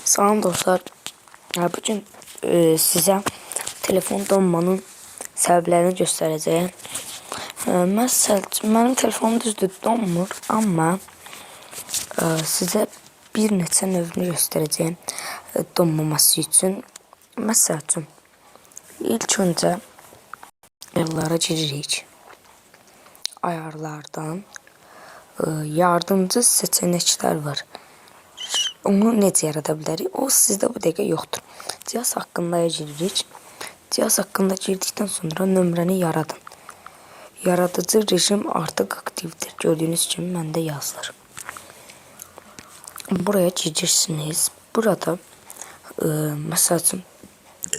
Salam dostlar. Bugün sizə telefon donmanın səbəblərini göstərəcəyəm. Məsəl mənim telefonum düzdür donmur, amma sizə bir neçə növünü göstərəcəyəm donmaması üçün. Məsəl üçün, ilk öncə ayarlara giririk. Ayarlardan yardımcı seçənəklər var. Onu necə yarada bilərik? O sizdə bu dəqiqə yoxdur. Cihaz haqqında giririk. Cihaz haqqında girdikdən sonra nömrəni yaradın. Yaradıcı rejim artıq aktivdir. Gördüyünüz kimi məndə yazılır. Buraya girirsiniz. Burada məsəl üçün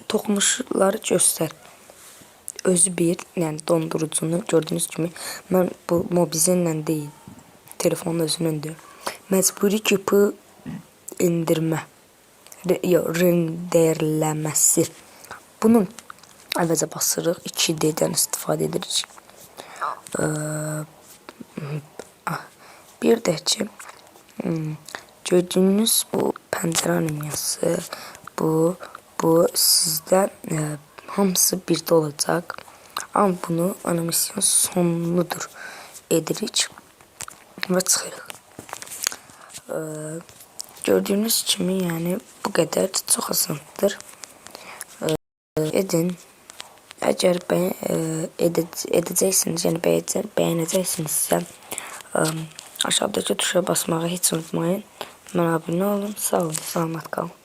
toxunuşları göstər. Özü bir, yəni dondurucunu gördüyünüz kimi mən bu Mobizenlə deyil, telefonun özünündür. Məcburi GPU indirmə, yox, renderləməsi. Bunun əvəzə basırıq. 2D-dən istifadə edirik. Bir də ki, gördüyünüz bu pəncərə animasiyası, bu sizdə hamısı birdə olacaq. Amma bunu animasiyon sonludur edirik və çıxırıq. Gördüyünüz kimi, yəni bu qədər çox asandır. Edin. Əgər edəcəksiniz, yəni bəyənəcəksinizsə, aşağıdakı tuşa basmağı heç unutmayın. Mənə abunə olun. Sağ olun, salamat qalın.